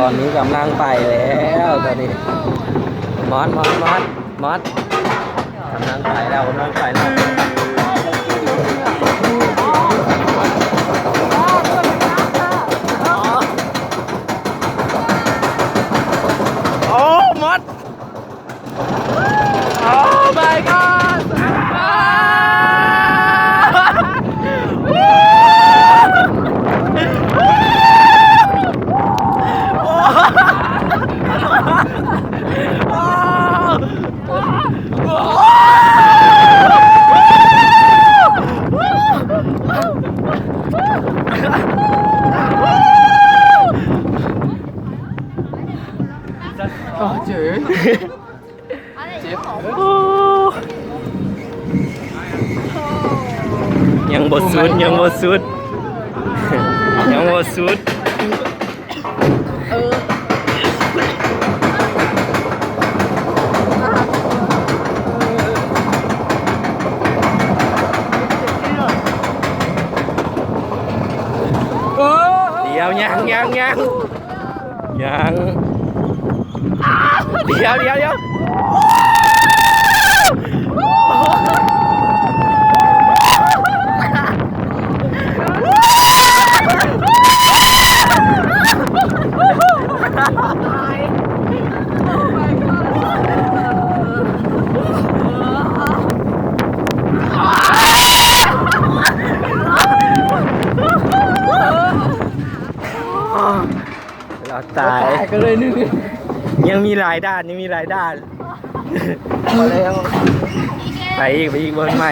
ຕອນນີ້ກຳລັງໄປແລ້ວ ຕອນນີ້ ມອດ ມອດ ມອດ ມອດ ກຳລັງໄປແລ້ວ ກຳລັງໄປແລ້ວ. ໂອ້ ມອດ Oh my god! ເຈັບ ຍັງບໍ່ສຸດ ຍັງບໍ່ສຸດ ຍັງບໍ່ສຸດ. ດຽວ ຍັງ ຍັງ ຍັງ ຍັງ ດຽວ ດຽວ ດຽວ. ລາວຕາຍ ຕາຍກໍເລີຍໜຶ່ງ ຍັງມີຫຼາຍດ່ານ ຍັງມີຫຼາຍດ່ານ. ພໍແລ້ວ ໄປອີກ ໄປອີກ ບ່ອນໃໝ່.